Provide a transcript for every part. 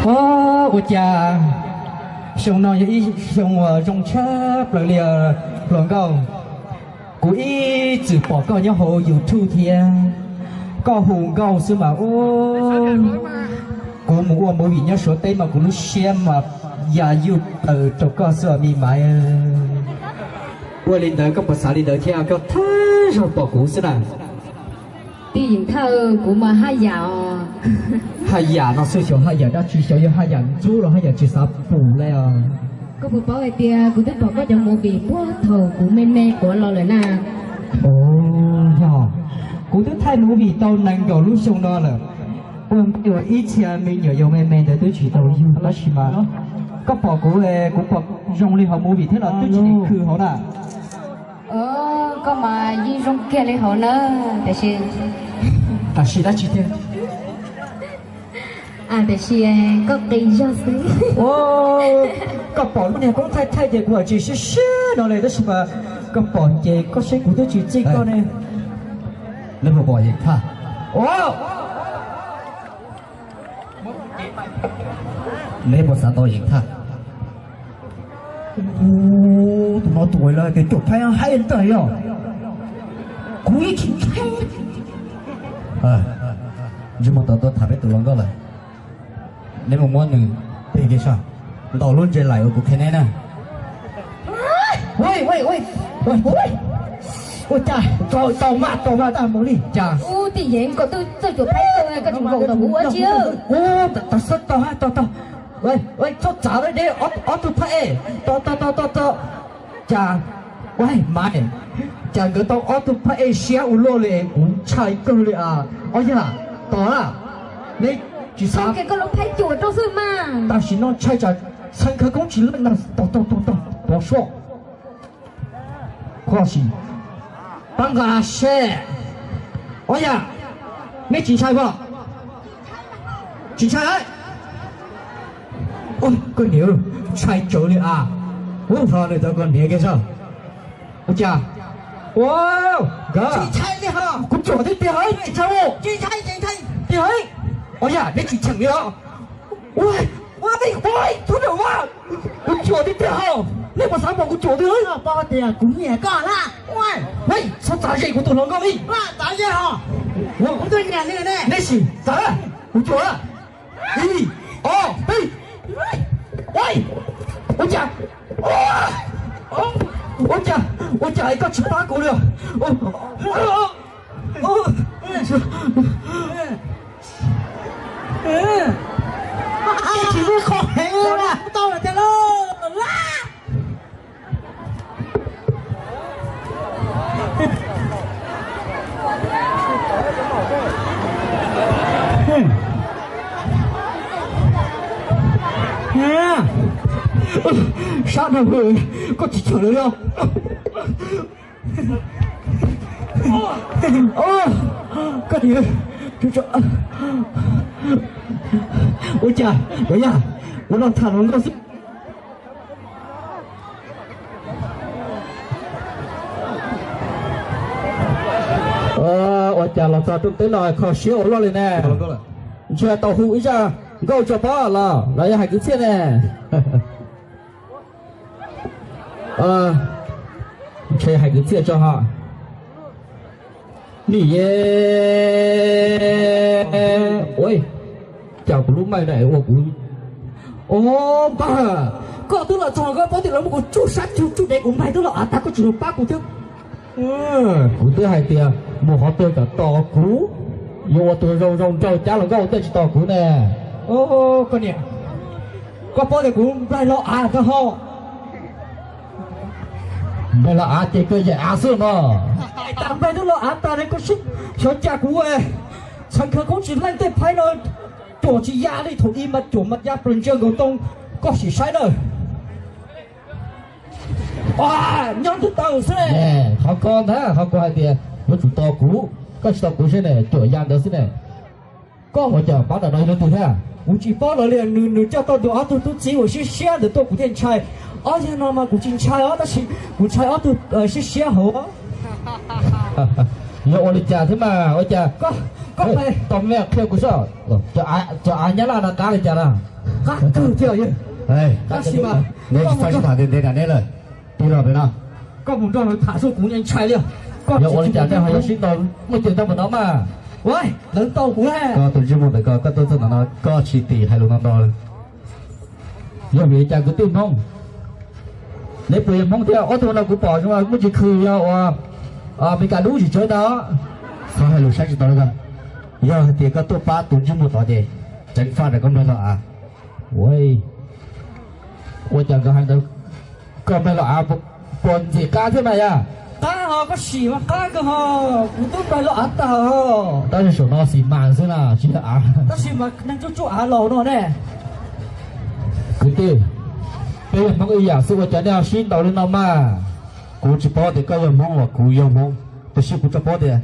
Ua cas xyoo no yog ib xyoo uas zoo tshaj plaws li hluas nkauj. Kuv ib txwm pom koj nyob hauv YouTube thiab, koj hu nkauj xwb mas ub, kuv mus ua movie nyob Suav teb mas kuv lub siab mas ya yuj plaws rau koj xwb os me maiv. Ua li ntawd koj puas xav li ntawd thiab? Koj thawj zaug pom kuv xwb na. Tij Yeem Thaj, kuv mas haj yam os. Haj yam no xwb, xyov haj yam dab tsi, xyov yog haj yam ntxub los haj yam tsis xav pum li os. Koj puas paub hais tias kuv twb pom koj cov movie puag thaum kuv me me quav los lawm na. Yog, kuv twb thaij movie tau nees nkaum lub xyoo no lawm. Ua ntej uas ib txhia me nyuam yaus me me ntawd twb tsis tau yug tab sis mas koj pom kuv, kuv pom zoo li hauv movie thiab los twb tsis khw hauv na. Koj mas yeej zoo kiag li hauv na, tiam sis, tiam sis dab tsi thiab? Tiam sis koj qis zog xwb. Koj pom lub niag koob thaij thaij ces kuv tsis siab siab no li tab sis mas koj pom ces koj saib kuv twb tsis txij koj ne. Neb puas pom Yeem Thaj? Neb puas xav tau Yeem Thaj? Tus no tus uas lawv tias caum phaib haib ntawd yog kuv ib tsis ntshai. Ntsej muag tau tuaj tham peb tus hluas nkauj lawm. Neb mus muab nws peg kiag soj, ntaus lub ntse laim uas kuv qhia neb na. Ua cas tau mas tau mas tau mus li cas? Ub, tij Yeem, koj twb txawj caum phaib kawg, koj tsis nkaum ntawm kuv ua tsi? Ub, tau xwb, tau tau tau. Txhob txav deb, ob tug phab ej, tau tau tau tau tau. Cas, ua mas, cas nkawd tau ob tug phab ej siab ua luaj li, kuv ntshai kawg li as. Ob yam, tos na, neb tsis xav, tam sim no ntshai tsam txheej khawv koob tsis leej no, tos tos tos tos tos soj. Koj sim, pab nqa seb. Ob yam, neb tsis ntshai pom? Tsis ntshai. Koj niam, ntshai tsawv li as. Ub, ho nws tau koj niam kiag soj. Ua cas? Tsis ntshai li ho. Kuv cuam tiag tiag, tsis ntshai. Tsis ntshai, tsis ntshai. Tiag, ob yam, neb tsis cheem li os. Ua, ua, ua, kuv cuam tiag tiag ho. Neb puas xav pom kuv cuam tiag? Paub tias kuv nyiam koj na. Txhob txav ze kuv tus hluas nkauj li. Neb sim txav, kuv cuam. Ib, ob, peb. Ua cas, ua cas, ua cas koj tsis pab kuv li? Tsis muaj qhov heev. Sab no, koj tsis cheem lawm los? Koj, ua cas, ua yam, ua no tham hluas nkauj xwb. Ua cas los txog rooj teb no kho siab ua luaj li ne? Ntshe tau hu ib zaj nkauj tso pab los los yog hais kwv txhiaj ne? Ntshe hais kwv txhiaj tso ho. Nim, ua cas kuv lub maij na ua kuv, o, npawg, koj twb los txog koj paub tias lawv muab kuv tsuj sab tsuj tsuj dev kuv maij twb los av tag koj tsis los pab kuv thiab. Kuv twb hais tias mus qhov twg kom tos kuv, yuav ua tus zoo zoo nraug cab hluas nkauj tej tsis tos kuv ne. Koj niam, koj paub tias kuv nplaig los av tag ho. Nplaig los av ces koj yaim av xwb no. Nplaig twb los av tag ne koj sib xyov cas kuv txheev khawv koob tsis leej tej phaib no cuam tsis ya li, thaum ub mas cuam mas ya plaws ntsia nkaus tau, koj sim saib na. Nyob twb tawm xwb. Qhov ko ntag, qhov ko hais tias yuav tsum tos kuv, koj tsis tos kuv seb ne, cuam ya ntawd xwb ne. Koj ua cas pab ntawm no yog leej twg thiab? Kuv tsis paub lawv li, nws, nws coj tau nws ob tug tub txib uas siab siab ntawd tuaj kuv thiaj ntshai. Ob yawg no mas kuv tsis ntshai os, tab sis kuv ntshai ob tug siab siab hauv. Yog ua li cas thiab mas ua cas? Koj, koj, tau me qhia kuv soj, cov av nyab laj no qab li cas na? Qab kawg thiab yawg. Tab sis mas neb tsis txhob sib tham ntev ntev nram neb lawm, tij laug pem no. Koj mus nrog tham xwb kuv ntshai li. Yog ua li cas nej ho yuav sib ntaus muaj cai tau mus no mas? Lawv ntaus kuv. Koj tus ntsej muag ntawm koj, koj tuaj txog ntawm no koj tsis tim hais lus no ntau. Yog vim li cas kwv tij Hmoob? Neb puas yog Hmoob thiab? Ob tug no kuv pom zoo muaj tsis khw yog uas Meskas dub tsis tsawv ntag. Txhob hais lus saib tsis taus li koj. Yog hais tias koj tuaj pab tus ntsej muag tod ces ceev faj rau koj nplag los av. Ua cas nkawd hais ntawd, koj nplag los av puas ntxim qab thiab mas yog? Qab ho koj sim mas qab kawg ho, kuv twb nplag los av tag ho. Tab sis saum no xis mas xwb na tsis yog av. Tab sis mas neeg tsuj tsuj av laus no ne. Kwv tij, peb yog Hmoob ib yam xwb ua cas nej ho sib ntaus li no mas? Kuv tsis paub tias koj yog Hmoob los kuv yog Hmoob, tiam sis kuv tsuas paub tias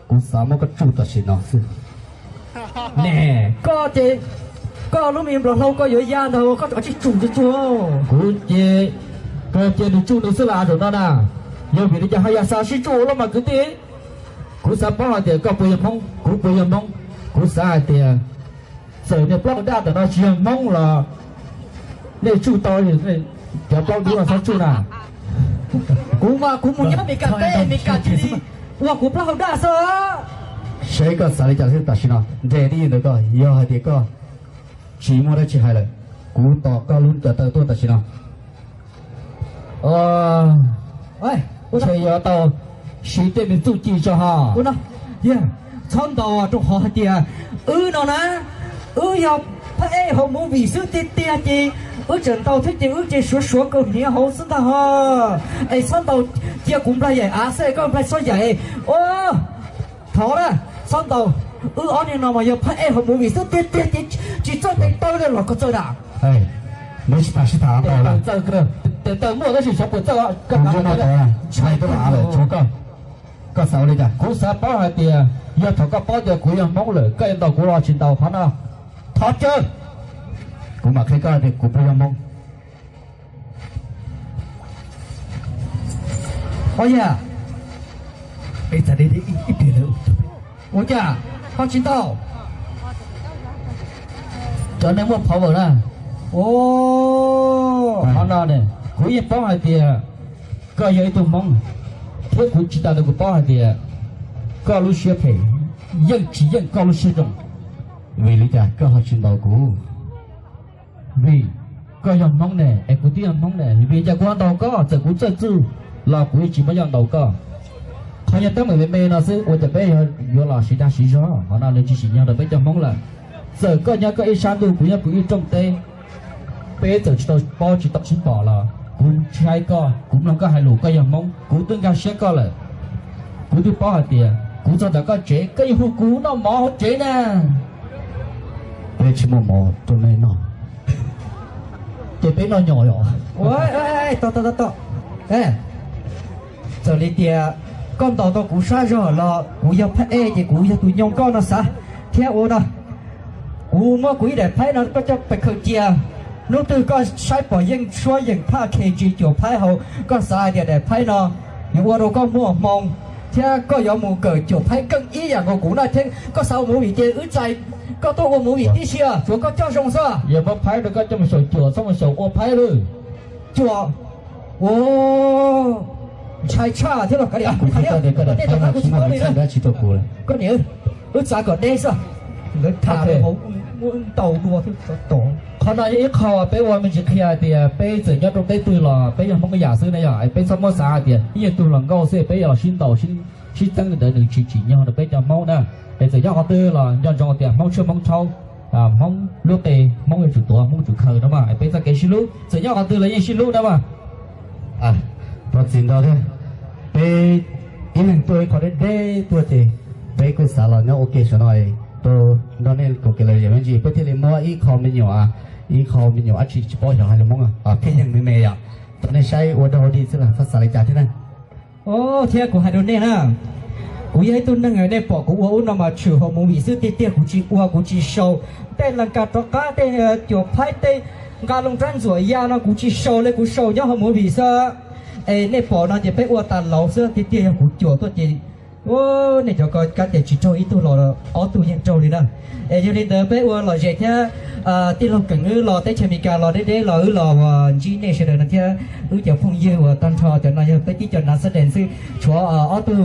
kuv xav muab koj tsuj tam sim no xwb. Ne, koj ces koj lub me nplog hlau koj yuav ya ntag koj tsis tsum tsuag tsuag. Kuv ces, koj cia nws tsuj nws xwb los zaum no na. Yog vim li cas ho yog xav sib tsuj ua luaj mas kwv tij? Kuv xav paub hais tias koj puas yog Hmoob, kuv puas yog Hmoob. Kuv xav hais tias txawm niag plaub hau daj ntawm no tsis yog Hmoob los nej tsuj tau, cov plaub dub no txhob tsuj na. Kuv mas kuv mus nyob Meskas teb, Meskas cia li ua kuv plaub hau daj xwb. Saib koj xav li cas xwb tam sim no, nres tib ywm ntawm koj, yog hais tias koj tsis muaj dab tsi hais lawm, kuv tos koj lub cov taw tuaj tam sim no. Ntshe yuav tau siv tej me txuj ci tso ho. Txhob ntaus rau qhov hais tias wb no na, wb yog phab ej hauv movie xwb tiag tiag ces wb tseem ntaus thiab ces wb ces suav suav kaus hniav hauv xwb ntag ho. Es txhob ntaus, cia kuv nplaig yaim av xwb koj nplaig txhob yaim. Thov na, txhob ntaus. Wb ob niag no mas yog phab ej hauv movie xwb tiag tiag ces tsis txawj tes taw li los koj txawj da. Neb tsis tas sib tham ntau lawm. Tes taw muaj tab sis xyov puas txawj. Ntshai tuaj av lawm tshuav koj. Koj xav ua li cas? Kuv xav paub hais tias yog thaum koj paub tias kuv yog Hmoob lawm koj yuav ntaus kuv los tsis ntaus qhov no? Thov caw. Kuv mam qhia koj tias kuv puas yog Hmoob. Ua cas? Ua cas koj tsis ntaus? Cov neeg muaj power na. Qhov no ne, kuv yeej paub hais tias koj yog ib tug Hmoob, thiab kuv tsis tas li kuv paub hais tias koj lub siab phem yeej tsis yeej koj lub siab zoo. Vim li cas koj ho tsis ntaus kuv? Vim koj yog Hmoob ne, es kuv twb yog Hmoob ne, vim li cas kuv ho ntaus koj? Txawm kuv txawj txuj los kuv yeej tsis muaj yoj ntaus koj. Qhov yog teeb meem me me no xwb ua cas peb yuav los siv dag siv zog, qhov no nws tsis tsim nyog rau peb cov Hmoob lawm. Txawm koj nyob koj ib sab ntuj, kuv nyob kuv ib rooj teb, peb txawm tsis tau paub tsis tau sib pom los kuv ntshai koj, kuv mloog koj hais lus, koj yog Hmoob, kuv twb nkag siab koj lawm. Kuv twb paub hais tias kuv txog ntawm koj tsev koj yeej hu kuv noj mov hauv tsev na. Peb tsis muaj mov rau nej noj, ces peb noj nyom os. Txawm li tias koj ntaus tau kuv sab zog los kuv yog phab ej ces kuv yog tus nyoo koj no xav thiab ua no. Kuv muab kuv ib daim phaib no koj coj pes khaws cia. Hnub twg koj saib pom yeej suab yeem phaj khe ntsis cuam phaib hauv, koj xav hais tias daim phaib no yuav ua rau koj muaj hmoo thiab koj yuav mus kawm cuam phaib keej ib yam nkaus kuv na thiab. Koj xav ua movie ces wb txais koj tuaj ua movie tib si, tsuav koj coj zoo xwb. Yog muab phaib rau koj coj mus xyaum cuam, txhob mus xyaum ua phaib lawm. Cuam, ua, ntshai tshaj thiab los kav liam. Koj niam, wb txav kom deb xwb, lawv tham hauv muab ntaus dua thiab. Qhov no yog ib qho peb ua me ntsis qhia hais tias peb txawm nyob rau teb twg los peb yog Hmoob ib yam xwb na yom. Peb txhob muab xav hais tias ib nyuag tug hluas nkauj xwb peb yuav los sib ntaus sib txeeb li ntawd nws tsis tsim nyog rau peb cov Hmoob na. Es txawm nyob qhov twg los nco ntsoov tias Hmoob tshuaj Hmoob tshauj, Hmoob lub qe Hmoob yuav tsum tuav Hmoob tsum khaws no mas peb txoj kev sib hlub txawm nyob qhov twg los yeej sib hlub na mas. Thov txim ntau thiab, peb ib leeg tuaj ib qho deb deb tuaj ces peb kuj xav los nyob ua ke saum no, nrog nej koom kev lom zem me ntsis peb thiaj li muab ib qho me nyuam, ib qho me nyuam dab tsi tsis paub xyov hais lus Hmoob, pheej yeej me me yom. Thov nej saib ua dog ua dig xwb los txhob xav li cas thiab na. Thiab kuv hais rau nej na, kuv yog ib tug neeg nej pom kuv ua ub no mas tshwm hauv movie xwb tiag tiag, kuv tsis ua kuv tsis sau. Tej las kas rov qab tej cuam phaib tej nqa loo rab ntxuam ya no kuv tsis sau li, kuv sau nyob hauv movie xwb. Es nej pom no ces peb ua tas laus xwb, tiag tiag yog kuv cuam tuaj ces nej cov ko kav tias tsis raug ib tug los ob tug yeej raug li na. Es yog li ntawd peb ua lom zem thiab Tij laug Keem wb los teb chaws Amelikas los deb deb los wb los uas ntsib nej sawv daws no thiab wb cov phooj ywg uas tag nrho cov no yog peb tib co nav xab dees xwb, tshuav ob tug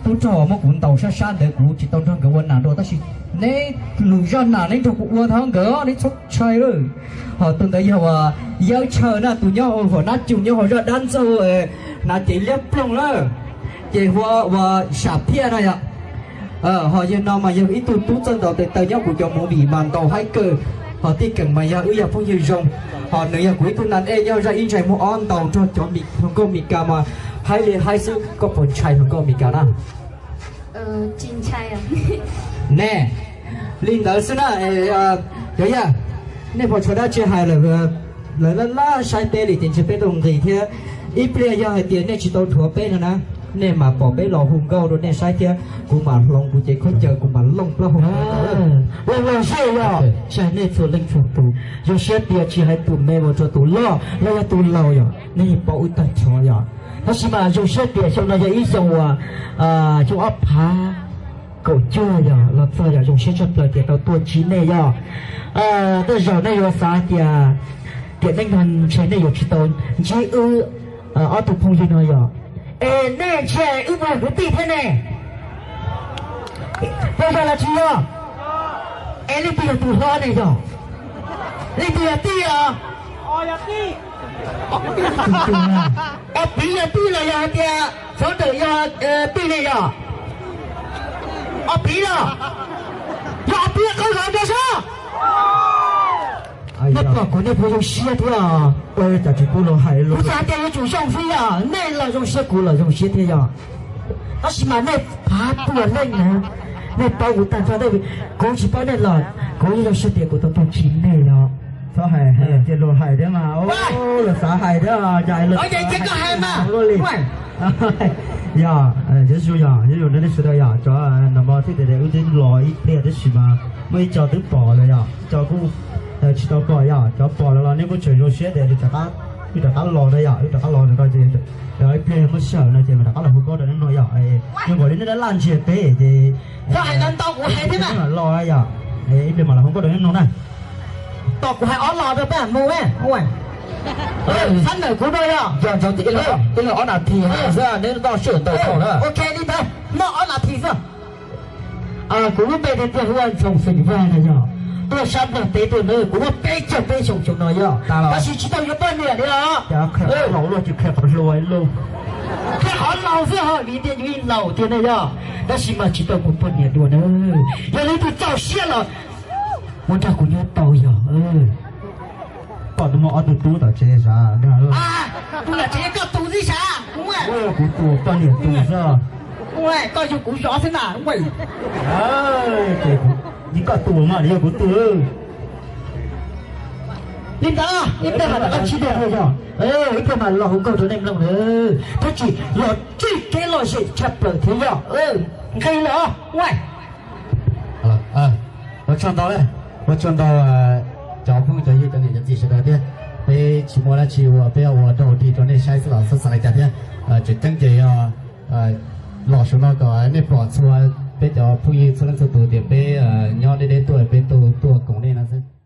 tub rog uas muab kuv ntaus sab sab ntawd kuv tsis tau nrog nkawd ua nam dua tab sis neb lwm zaj nam neb nrog kuv ua tau nkawd neb txhob ntshai lawm. Ho tus ntawd yog uas Yawg Tshaw na, tus nyob hauv huam nab cu nyob hauv zaj dab ntxaug hnav cev liab ploog lawm, ces hu ua Sam Phiaj no yom. Ho yawg no mas yog ib tug tub txawj ntaus tes taw nyob kuv cov movie mas ntaus haib kawg. Ho tij Keem mas yog wb yog phooj ywg zoo, ho nws yog kuv ib tug nas ej nyob zaj ib ntsais muag ob ntaus nrog cov hluas nkauj Amelikas mas haib li haib xwb, koj puas ntshai hluas nkauj Amelikas na? Nej, li ntawd xwb na. Cov yawg, nej puas tshuav dab tsi hais lawm? Lawv laj laj saib peb li ces ntshe peb tau nqis thiab. Ib pliag yog hais tias nej tsis tau dhuav peb no na, nej mam pom peb los hu nkauj rau nej saib thiab kuv mam hloov kuv cev khaub ncaws kuv mam looj plaub hau. Los los seb yog, saib nej txhua leej txhua tus, zoo siab tias tsis hais tus me mus rau tus loj los yog tus laus yom, nej yeej paub wb tag nrho yom. Tab sis mas zoo siab tias xyoo no yog ib xyoo uas xyoo ob phav kaum cuaj yog los txog yog zoo siab tshaj plaws tias tau tuaj ntsib nej yog. Tej zaum nej yuav xav tias tiam neej no ntshe nej yuav tsis tau ntsib wb ob tug phooj ywg no yog. Es nej ntshe wb muaj kwv tij thiab ne, puas yog los tsis yog? Es leej twg yog tus hlob ne yog? Leej twg yog tij os? Ob piv yog tij los yog hais tias founder yog tij ne yog? Ob piv los? Yog ob piv qau zom rau sab. Nej pom kuv nej puas zoo siab thiab? Cas tsis pub los hais, kuv xav tias yuav tsum zoo xwb yog, nej los zoo siab kuv los zoo siab thiab yog. Tab sis mas nej phav puas leej na, nej paub kuv tag nrho, kuv tsis paub nej los kuv yeej zoo siab tias kuv tau tuaj ntsib nej yog. Txhob hais, hais tias luag hais thiab mas, luag xav hais thiab, cas luag ces koj hais mas luag li. Yog, yuav zoo yog, yuav zoo nej sawv daws yog, cov no mas thiaj tias wb twb los ib pliag tab sis mas muaj ib co twb pom lawm yog, ib co kuj tsis tau pom yog, cov pom lawm los nej kuj tseem zoo siab tias wb rov qab los na yog, wb rov qab los no ces ib pliag muaj sij hawm no ces mam rov qab los hu nkauj rau nej mloog yog. Zoo nkaus li nej laj laj ntsia peb ces koj hais ntau ntau kuv hais thiab mas los yog, ib pliag mam los hu nkauj rau nej mloog na. Tos kuv hais ob los rau peb mus, xab nawm kuv rau yog, yog ntawd ces ib leeg ob nas this xwb, neb noj sij hawm ntau dhau na. Ok li ntawd, noj ob nas this xwb. Kuv lub npe tiag tiag hu ua Ntxoov Xeem Vaj no yog, tuaj sab Nplog teb tuaj na, kuv muaj peb caug peb xyoo xyoo no yog, tab sis tsis tau yuav poj niam li os. Qhia qhov laus xwb ho vim tias yus yeej laus tiag ne yog, tab sis mas tsis tau muaj poj niam dua na. Yog leej twg txaus siab los mus nrog kuv nyob tau yog. Koj tus muaj ob tug tub tom tsev sav? Tus tom tsev koj tus xwb sav? Kuv tus poj niam tus xwb. Koj yug kuv zov xwb na. Koj tus mas yog kuv tus. Li ntawd ib pliag mam rov qab ntsib dua yog, ib pliag mam los hu nkauj rau nej mloog na, thiab tsis los txij kev lom zem tshaj plaws thiab yog. Nqis los. Ua tsaug ntau, ua tsaug ntau cov phooj cov ywg cov niam cov txiv sawv daws thiab. Peb tsis muaj dab tsi ua, peb ua rau dig rau nej saib xwb los xav xav li cas thiab. Tseem ceeb ces yog los saum no kom nej pom txhua peb cov phooj ywg txhua leej txhua tus tias peb nyob deb deb tuaj, peb tuaj koom nej no xwb.